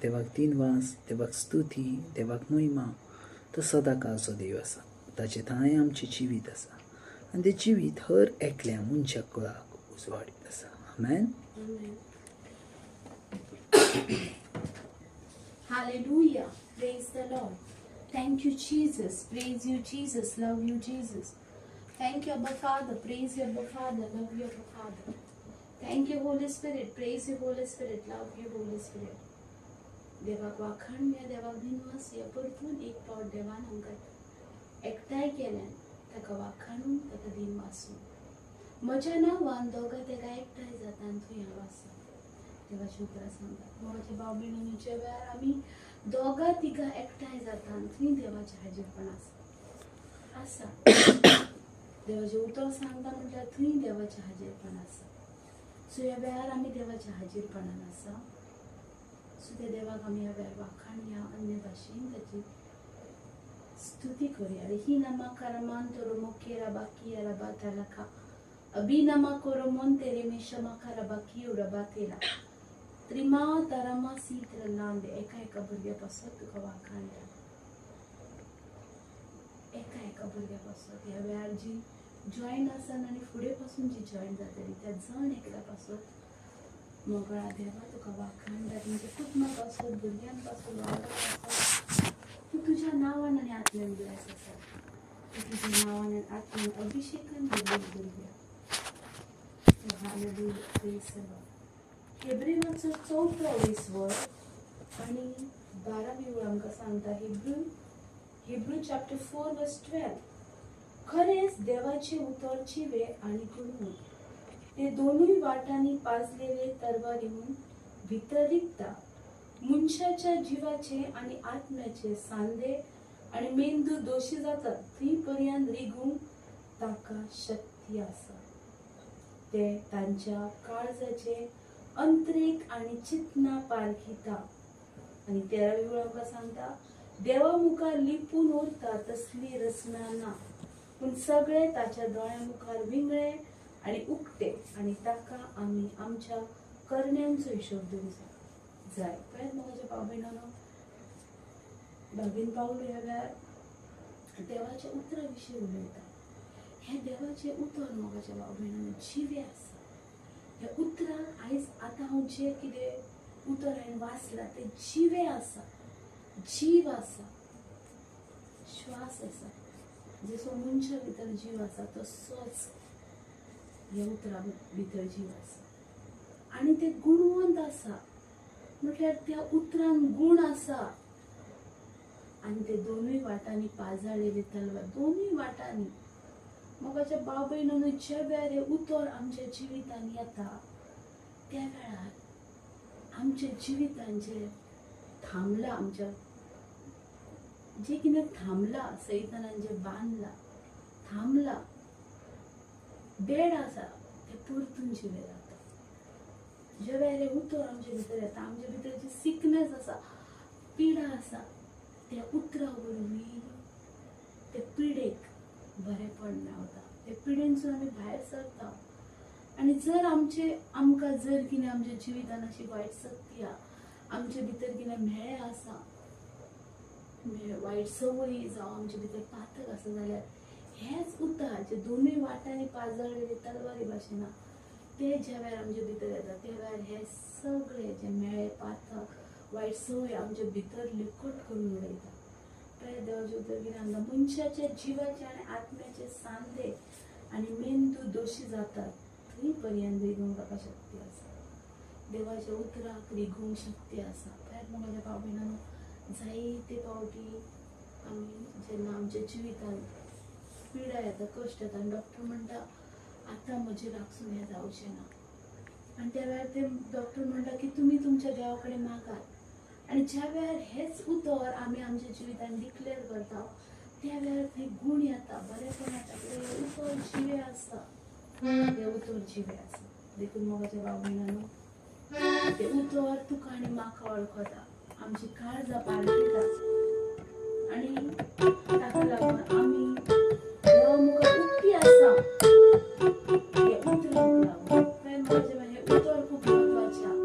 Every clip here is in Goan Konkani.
देवाक दिनवास, देवाक स्तुती, देवाक महिमा. तो सदां काळचो देव आसा. ताचे थांय आमचें जिवीत आसा आनी तें जिवीत हर एकल्या मनशा कुळाक उजवाडीत आसा. आमेन. Hallelujah. Praise the Lord. Thank you, Jesus. Praise you, Jesus. Love you, Jesus. Thank you, Abba Father. Praise you, Abba Father. Love you, Abba Father. Thank you, Holy Spirit. Praise you, Holy Spirit. Love you, Holy Spirit. देवाक वाखाणया, देवाक दिनवास. या परतून एक पावट देवान आमकां एकठांय केल्यान ताका वाखाणून ताका दिनवासून. म्हज्या नांवान दोगां तेगा एकठांय जाता आनी थंय हांव आसा. देवाची उतरां सांगतात. मोगाच्या भाव भयणीच्या वेळार आमी दोगां तिगां एकठांय जाता आनी थंय देवाचें हाजीरपण आसा आसा. देवाचें उतर सांगता म्हटल्यार थंय देवाचें हाजीरपण आसा. सो ह्या वेळार आमी देवाच्या हाजीरपणान आसा. सो त्या देवाक आमी ह्या वेळार वाखाणया, अन्य भाशेन ताची स्तुती करूया. ही नमा करमान तोरो मोकेरा बाकी रबा तलका अभी नमा कोरो मोन तेरे में शमा खरबा की रबा तेरा त्रिमा तरमा सीत्र लांदे. एका एका भुरग्या पासत तुका वाखाणटा, एका एका भुरग्या पासत. ह्या वेळार जी जॉयन आसा आनी फुडें पासून जी जॉयन जातली त्या जण एकल्या पासत मोगळा देवा तुका वाखाणटा. तेंच्या कुटुंबा पासत, भुरग्यां पासत, वांगडा पासत तूं तुज्या नांवान आनी आत्म्यान ब्लेस आसा. तूं तुज्या नांवान आनी आत्म्यान अभिशेकान भरलेली भुरग्यां. Hallelujah. Praise the Lord. हेब्रेवाचो 4थो विसवळ आनी 12वी ओळ आमकां सांगता. हिब्रू चॅप्टर 4 वर्स 12. खरेंच देवाचे उतर जिवे आनी गुणवंत, ते दोनूय वाटांनी पाजलेले तरवारीहून भितर रिगता, मनशाच्या जिवाचे आनी आत्म्याचे सांदे आनी मेंदू दोशी जातात थंय पर्यंत रिगूंक ताका शक्ती आसा. ते तांच्या काळजाचे अंतरेक आनी चिंतना पारखिता. आनी 13वी ओळ आमकां सांगता, देवा मुखार लिपून उरता तसली रचना ना, पूण सगळे ताच्या दोळ्या मुखार विंगळे आनी उक्ते आनी ताका आमी आमच्या करण्यांचो हिशोब दिवंक जाय. पळयात मोगाच्या भाव भयणांनो, भागीन पावलो ह्या वेळार देवाच्या उतरा विशीं उलयता. हें देवाचें उतर मोगाच्या भाव भयणांनो जिवें आसा. ह्या उतराक आयज आतां हांव जें कितें उतर हांवें वाचलां तें जिवें आसा, जीव आसा, श्वास आसा. जसो मनशा भितर जीव आसा तसोच ह्या उतरा भितर जीव आसा आनी ते गुणवंत आसा. म्हटल्यार त्या उतरान गूण आसा आनी ते दोनूय वाटांनी पाजाळलेली तलवार, दोनूय वाटांनी. मोगाच्या भाव भयणांनो, ज्या वेळार हें उतर आमच्या जिवितान येता त्या वेळार आमच्या जिवितान जें थांबलां, आमच्या जें कितें थांबलां, सैतानान जें बांदलां, थांबलां, डेड आसा, तें परतून जिवें जाता. ज्या वेळार हें उतर आमच्या भितर येता, आमच्या भितर जी सिकनेस आसा, पिडा आसा, त्या उतरा वरवीं ते पिडेक बरेंपण मेवता. ते पिडेनसून आमी भायर सरता. आनी जर आमचे आमकां जर कितें आमच्या जिवितान अशी वायट शक्ती आहा, आमचे भितर कितें म्हेळें आसा, वायट संवयी जावं आमचे भितर पातक आसा जाल्यार हेच उतर जे दोनूय वाटांनी पाजळलेले तलवारी भाशेन ते ज्या वेळार आमचे भितर येता त्या वेळार हे सगळे जे म्हेळे, पातक, वायट संवय आमचे भितर लिकट करून उडयता. पळय देवाचें उतर कितें सांगता, मनशाच्या जिवाचे आनी आत्म्याचे सांदे आनी मेंदू दोशी जातात थंय पर्यंत रिगूंक ताका शक्ती आसा. देवाच्या उतराक रिगूंक शक्ती आसा. पळयात मोगाच्या भाव भयणांनो, जायते फावटी आमी जेन्ना आमच्या जिवितांत पिडा येता, कश्ट येता आनी डॉक्टर म्हणटा आतां म्हजें लागसून हें जावचें ना, आनी त्या वेळार ते डॉक्टर म्हणटा की तुमी तुमच्या देवा कडेन मागात. आनी ज्या वेळार हेच उतर आमी आमच्या जिवितांत डिक्लेर करता त्या वेळार थंय गूण येता, बरेंपण येता. कित्याक हें उतर जिवें आसा, हें उतर जिवें आसा. देखून मोगाच्या भाव भयणांनो, तें उतर तुका आनी म्हाका वळखता, आमची काळजां पारखिता आनी ताका लागून आमी देवा मुखार उक्ती आसा हे उतराक लागून. मोगाच्या, हें उतर खूब म्हत्वाचें.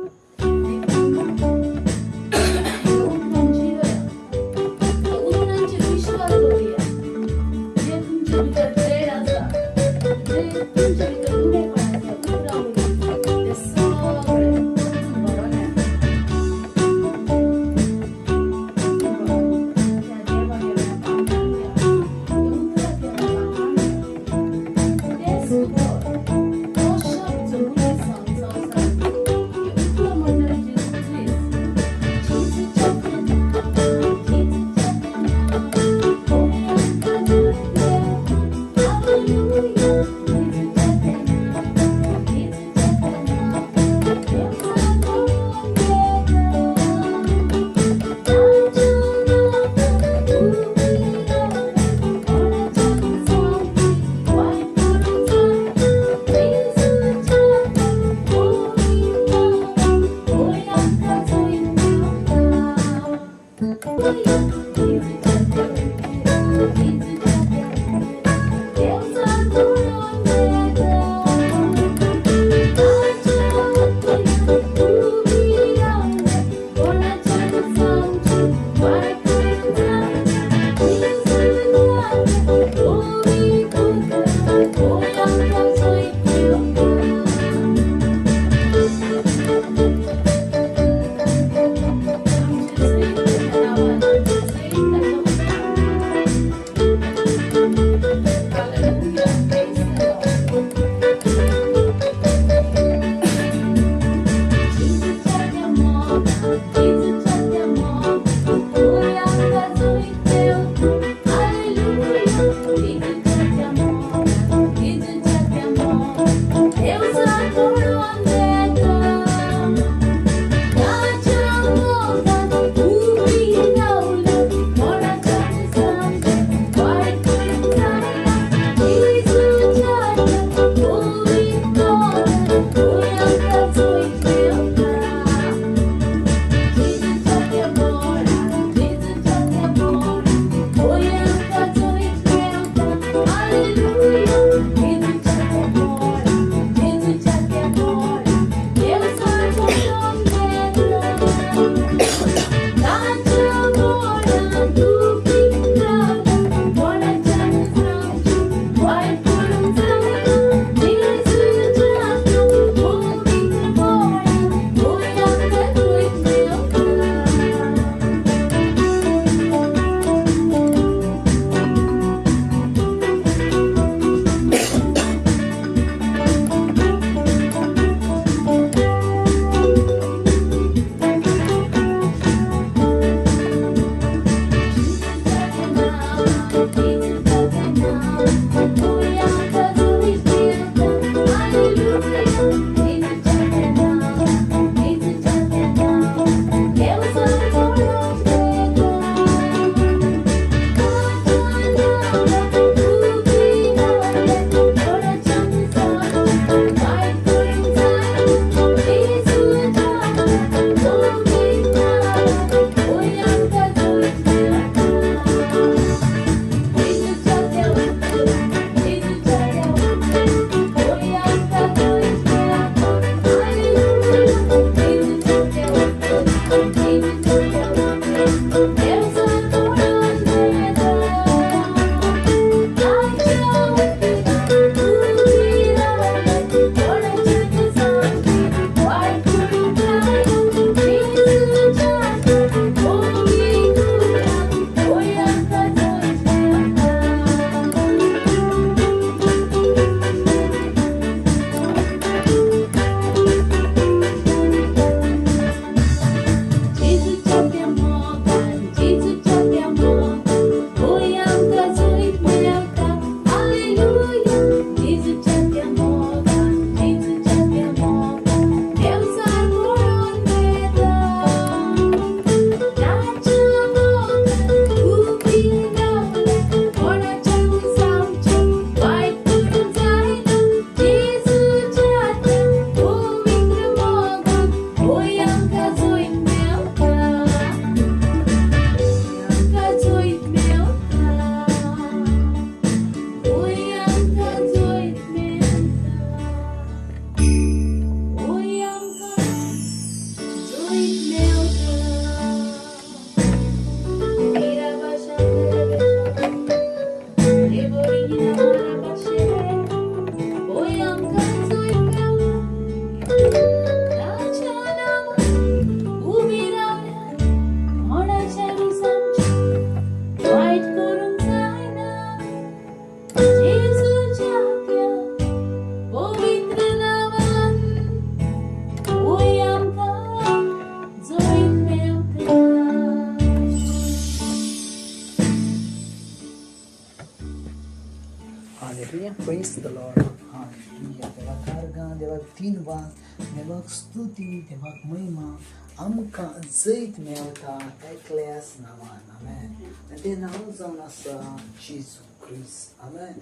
Hallelujah, praise the Lord. Hallelujah. देवाक आर्गां, देवाक दिनवास, देवाक स्तुती, देवाक महिमा. आमकां जैत मेळटा एकल्याच नांवान. आमेन. आनी तें नांव जावन आसा जेजू क्रिस्त. आमेन.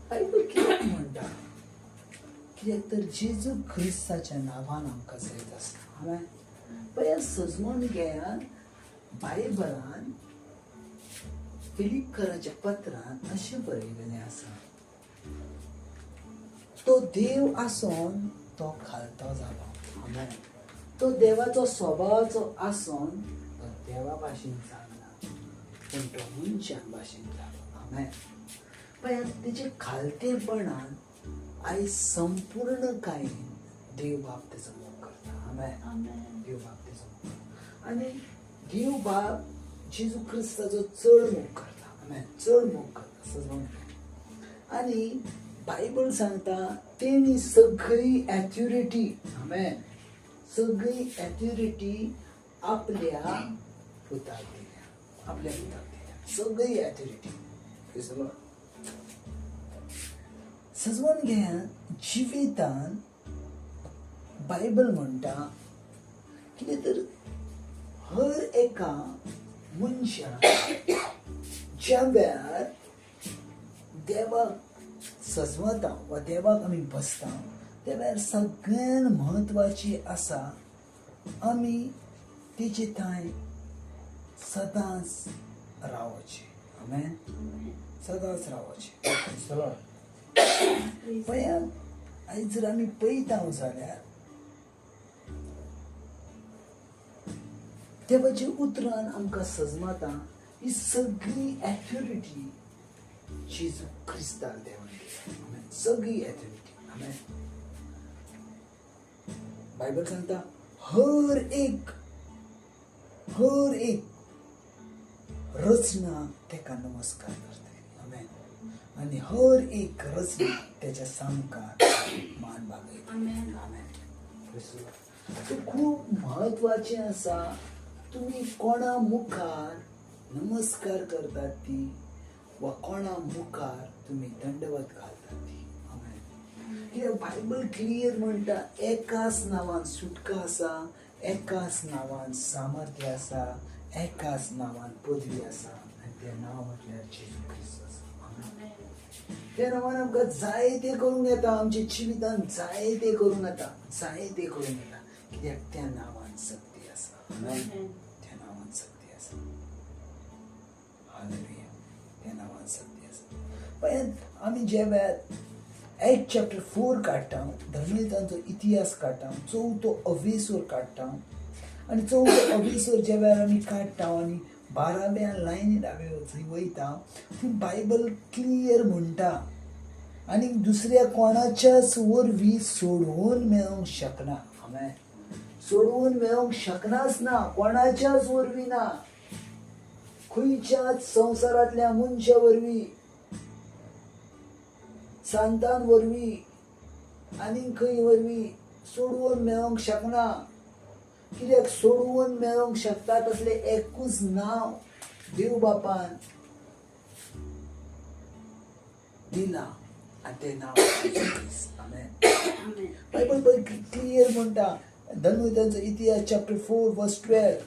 बायबल कित्याक म्हणटा? कित्याक तर जेजू क्रिस्ताच्या नांवान आमकां जैत आसा. आमेन. पळय सजमण घेयात, बायबलान फिलिपकराच्या पत्रान अशें बरयलेलें आसा, तो देव आसून तो खालतो जालो. आमेन. तो देवाचो स्वभावाचो आसून तो देवा भाशेन जालना, पूण तो मनशां भाशेन जालो. आमेन. पळय तेजे खालतेपणान आयज संपूर्णकायेन देव बाप तेजो मोग करता. आमेन. देव बाप तेजो मोग करता आनी देव बाप जेजू क्रिस्ताचो चड मोग करता. आमेन. चड मोग करता सजवून. आनी बायबल सांगता तेणी सगळी ॲथॉरिटी, आमेन, सगळी ॲथॉरिटी आपल्या पुताक दिल्या, आपल्या पुताक दिल्या सगळी ॲथॉरिटी. सजवून घेयात जिवितान बायबल म्हणटा कितें तर हर एका मनशाक ज्या वेळार देवाक सजवता वा देवाक आमी बसता त्या वेळार सगळ्यान म्हत्वाची आसा आमी तेजे थंय सदांच रावचें. आमेन. सदांच रावचें. पळयात आयज जर आमी पळयता जाल्यार देवाच्या उतरान आमकां सजमाता ही सगळी ॲथॉरिटी जेजू क्रिस्ताक देवान दिल्या. सगळी ॲथॉरिटी. आमेन. बायबल सांगता हर एक रचना तेका नमस्कार करतली. आमेन. आनी हर एक रचना तेच्या सामकार मान बागयतली. आमेन. तें खूब म्हत्वाचें आसा. तुमी कोणा मुखार नमस्कार करतात ती वा कोणा मुखार तुमी दंडवत घालतात ती. आमेन. कित्याक बायबल क्लियर म्हणटा एकाच नांवान सुटका आसा, एकाच नांवान सामर्थ्य आसा, एकाच नांवान पदवी आसा, आनी तें नांव म्हटल्यार जेजू क्रिस्त आसा. त्या नांवान आमकां जाय तें करूंक येता, आमच्या जिवितान जाय तें करूंक येता, जाय तें करूंक येता, कित्याक त्या नांवान शक्ती आसा. त्या नांवान शक्ती आसा. हालेलुया. त्या नांवान शक्ती आसा. पण आमी ज्या वेळार एक्ट चॅप्टर 4 काडटा, धर्मयुतांचो इतिहास काडटा, चवथो अवेसोर काडटा, आनी चवथो अवेसोर ज्या वेळार आमी काडटा आनी 12व्या लायनीर आमी थंय वयता, थंय बायबल क्लियर म्हणटा आनी दुसऱ्या कोणाच्याच वरवीं सोडोवन मेळोवंक शकना. आमेन. सोडोवन मेळोवंक शकनाच ना, कोणाच्याच वरवीं ना, खंयच्याच संवसारांतल्या मनशा वरवीं, सांतान वरवीं, आनीक खंय वरवीं सोडोवन मेळोवंक शकना. कित्याक सोडोवन मेळोवंक शकता तसलें एकूच नांव देव बापान दिलां आनी तें नांव जेजू. आमेन. बायबल पळय क्लियर म्हणटा धर्मयुतांचो इतिहास चॅप्टर 4 वर्स 12,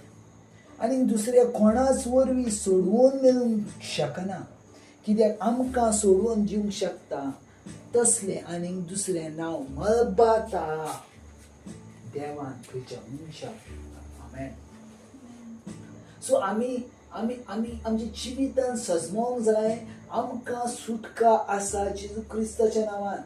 आनी दुसऱ्या कोणाच वरवीं सोडोवन मेळूंक शकना, कित्याक आमकां सोडोवन दिवंक शकता तसलें आनीक दुसरें नांव मळबाता देवान खंयच्या मनशाक. आमेन. सो आमी आमी आमी आमच्या जिवितान सजमोवंक जाय आमकां सुटका आसा जेजू क्रिस्ताच्या नांवान.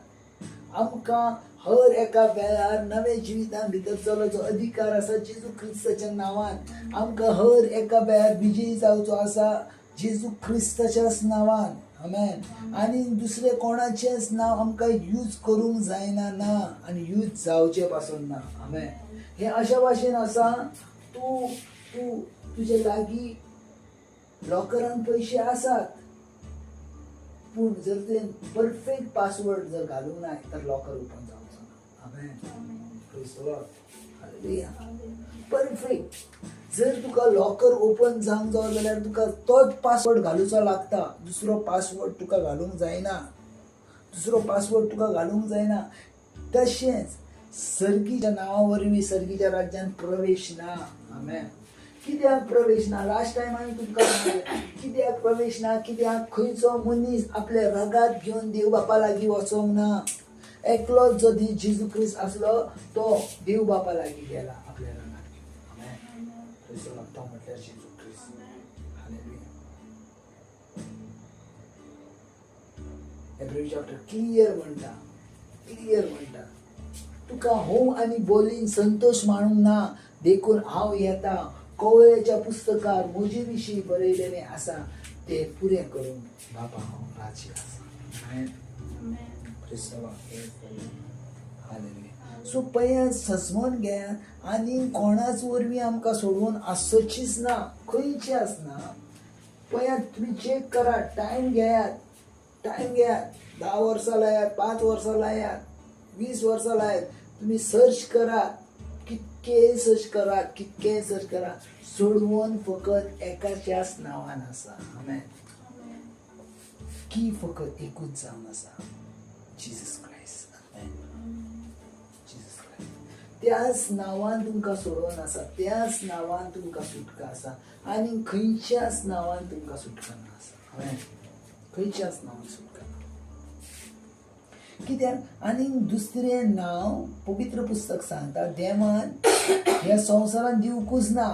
आमकां हर एका वेळार नव्या जिवितान भितर चलचो अधिकार आसा जेजू क्रिस्ताच्या नांवान. आमकां हर एका वेळार विजयी जावचो आसा जेजू क्रिस्ताच्याच नांवान. आमेन. आनी दुसरें कोणाचेंच नांव आमकां यूज करूंक जायना ना, आनी यूज जावचें पासून ना. आमेन. हें अशा भाशेन आसा, तूं तूं तुजे लागीं लॉकरान पयशे आसात, पूण जर तुवें परफेक्ट पासवर्ड जर घालूंक ना तर लॉकर ओपन जावचो ना. आमेन. हालेलुया. परफेक्ट जर तुका लॉकर ओपन जावंक जाय जाल्यार तुका तोच पासवर्ड घालुचो लागता, दुसरो पासवर्ड तुका घालूंक जायना, दुसरो पासवर्ड तुका घालूंक जायना. तशेंच सर्गीच्या नांवा वरवीं सर्गीच्या राज्यांत प्रवेश ना. आमेन. कित्याक प्रवेश ना? लास्ट टायम हांवें तुमकां सांगलें कित्याक प्रवेश ना, कित्याक खंयचो मनीस आपल्या रगात घेवन देव बापा लागीं वचोंक ना. एकलो जो जेजू क्रिस्त आसलो तो देव बापा लागीं गेला आपल्या रगात घेवन. आमेन. प्रेज the Lord. तो म्हटल्यार जेजू क्रिस्त. हालेलुया. एब्रेव चॅप्टर क्लियर म्हणटा, क्लियर म्हणटा, तुका होम आनी बोलीन संतोश मानूंक ना, देखून हांव येता. कवळ्याच्या पुस्तकार म्हजे विशीं बरयलेलें आसा ते पुरें करूंक बाबा हांव राजी आसा. हालेलुया. सो पळयात, सजमोन घेयात आनी कोणाच वरवीं आमकां सोडून आसचीच ना, खंयची आसना. पळयात, तुमी चॅक करात, टायम घेयात, टायम घेयात, 10 वर्सां लायात, 5 वर्सां लायात, 20 वर्सां लायात, तुमी सर्च करात, कितकें सर्च करात, कितकें सर्च करात, सोडवून फकत एकाच्याच नांवान आसा. आमेन. की फकत एकूच जावन आसा, जीजस क्रायस्ट. आमेन. Jesus Christ. त्याच नांवान तुमकां सोडोवन आसा, त्याच नांवान तुमकां सुटका आसा, आनी खंयच्याच नांवान तुमकां सुटका ना आसा. आमेन. खंयच्याच नांवान सुटका ना. कित्याक आनी दुसरें नांव पवित्र पुस्तक सांगता देवान ह्या संवसारान दिवकूच ना.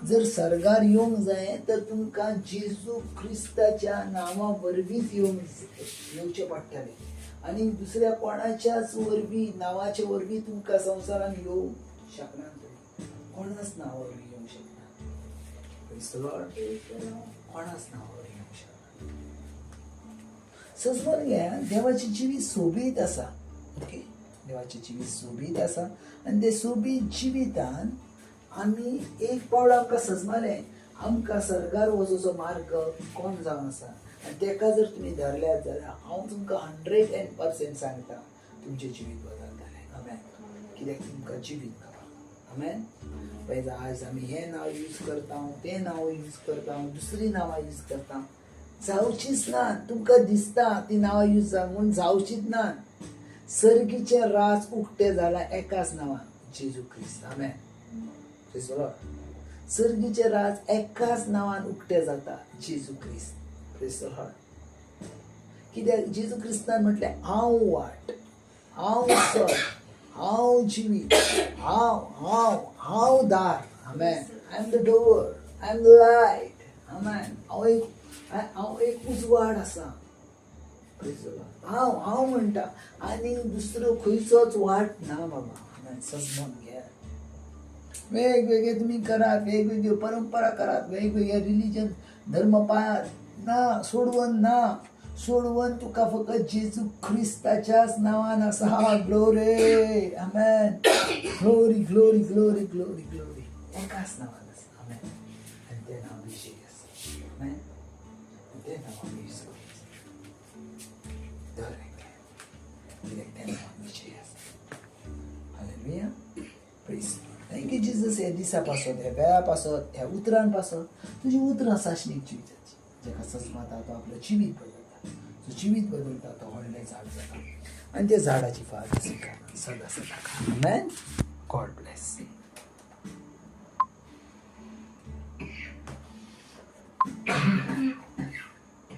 जर सर्गार येवंक जाय तर तुमकां जेजू क्रिस्ताच्या नांवा वरवींच येवचें पडटलें, आनी दुसऱ्या कोणाच्याच वरवीं, नांवाचे वरवीं तुमकां संवसारान येवंक शकना. तुमी कोणाच नांवा वरवीं येवंक शकना. कोणाच नांवा वरवीं येवंक शकना. सजमोन घे, देवाची जिवीत सोबीत आसा. ओके, देवाची जिवीत सोबीत आसा, आनी ते सोबीत जिवितान आमी एक पावट आमकां सजमालें, आमकां सर्गार वचोचो मार्ग कोण जावन आसा, आनी तेका जर तुमी धरल्यात जाल्यार हांव तुमकां 100% सांगता, तुमचें जिवीत बदलतलें. आमेन. कित्याक तुमकां जिवीत खबर. आमेन. पळय, आज आमी हें नांव यूज करता, तें नांव यूज करता, दुसरीं नांवां यूज करता, जावचीच ना. तुमकां दिसता ती नांवां यूज जावन म्हूण जावचीच ना. सर्गीचें राज उक्तें जालां एकाच नांवान, जेजू क्रिस्त. आमेन. सर्गीचें राज एकाच नांवान उक्तें जाता, जेजू क्रिस्त. Praise the Lord. कित्याक जेजू क्रिस्तान म्हटलें, हांव वाट, हांव सत, हांव जिवीत, हांव हांव हांव दार. आमेन. I am the door, I am the light. आमेन. हांव एक उजवाड आसा. Praise the Lord. हांव हांव म्हणटा, आनी दुसरो खंयचोच वाट ना बाबा. आमेन. सजमोन घे. वेगवेगळे तुमी करात, वेगवेगळ्यो परंपरा करात, वेगवेगळे रिलीजन धर्म पाळात, ना सोडवन ना. सोडवन तुका फकत जेजू क्रिस्ताच्याच नांवान आसा. ग्लोरी. आमेन. Glory glory glory glory glory. एकाच नांवान आसा. आमेन. आनी तें नांव विजयी आसा. आमेन. आनी तें नांव विजयी दर एकल्यान, कित्याक तें नांवान विजयी आसा. हालेलुया. प्रेज. Thank you Jesus. ह्या दिसा पासत, ह्या वेळा पासत, ह्या उतरान पासत, तुजी उतरां सासणीक जिविताची, जाका सजमाता तो आपलो जिवीत बदलता, जो जिवीत बदलता तो व्हडलें झाड जाता, आनी त्या झाडाची फार सदा सदा. आमेन. God bless.